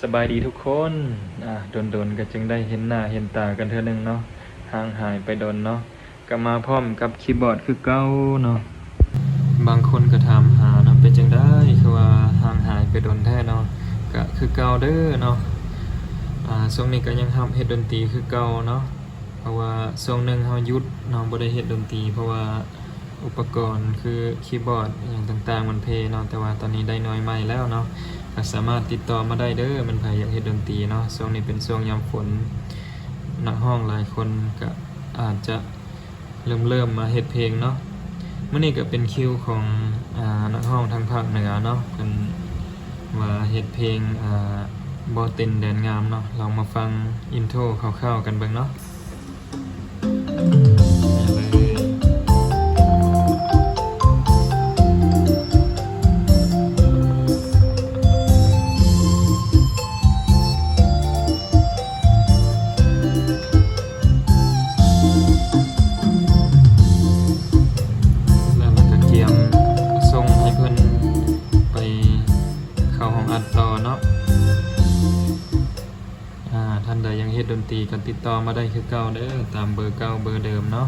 ສະບາຍດີທຸກຄົນ ອ່າ ດົນໆ ກໍຈຶ່ງໄດ້ເຫັນໜ້າເຫັນຕາກັນເທື່ອໜຶ່ງເນາະ, ຫ່າງຫາຍໄປດົນເນາະ, ກໍມາພ້ອມກັບຄີບອດຄືເກົ່າເນາະ. ບາງຄົນກໍຖາມຫາເນາະ, ເປັນຈັ່ງໃດຄືວ່າຫ່າງຫາຍໄປດົນແທ້ເນາະ? ກໍຄືເກົ່າເດີເນາະ, ອ່າ ຊ່ວງນີ້ກໍຍັງຮັບເຮັດດົນຕີຄືເກົ່າເນາະ, ເພາະວ່າຊ່ວງໜຶ່ງເຮົາຢຸດເນາະ, ບໍ່ໄດ້ເຮັດດົນຕີ ເພາະວ່າ ອຸປະກອນຄືຄີບອດອີ່ຫຍັງຕ່າງໆ ມັນເພເນາະ, ແຕ່ວ່າຕອນນີ້ໄດ້ໜ່ວຍໃໝ່ແລ້ວເນາະ, ກໍສາມາດຕິດຕໍ່ມາໄດ້ເດີ ແມ່ນໃຜຢາກເຮັດດົນຕີເນາະ. ຊ່ວງນີ້ເປັນຊ່ວງຍາມຝົນ, ນັກຮ້ອງຫຼາຍຄົນກໍອາດຈະເລີ່ມໆ ມາເຮັດເພງເນາະ. ມື້ນີ້ກໍເປັນຄິວຂອງ ອ່າ ນັກຮ້ອງທາງພາກເໜືອເນາະ, ເພິ່ນວ່າເຮັດເພງ ອ່າ ບໍ່ເຕັ້ນແດນງາມເນາະ. ລອງມາຟັງອິນໂທຄ່າວໆ ກັນເບິ່ງເນາະ. ແລ້ວກໍກຽມສົ່ງໃຫ້ເພິ່ນໄປເຂົ້າຫ້ອງອັດຕໍ່ເນາະ. ອ່າ ທ່ານໃດຢາກເຮັດດົນຕີກໍຕິດຕໍ່ມາໄດ້ຄືເກົ່າເດີ ຕາມເບີເກົ່າເບີເດີມເນາະ.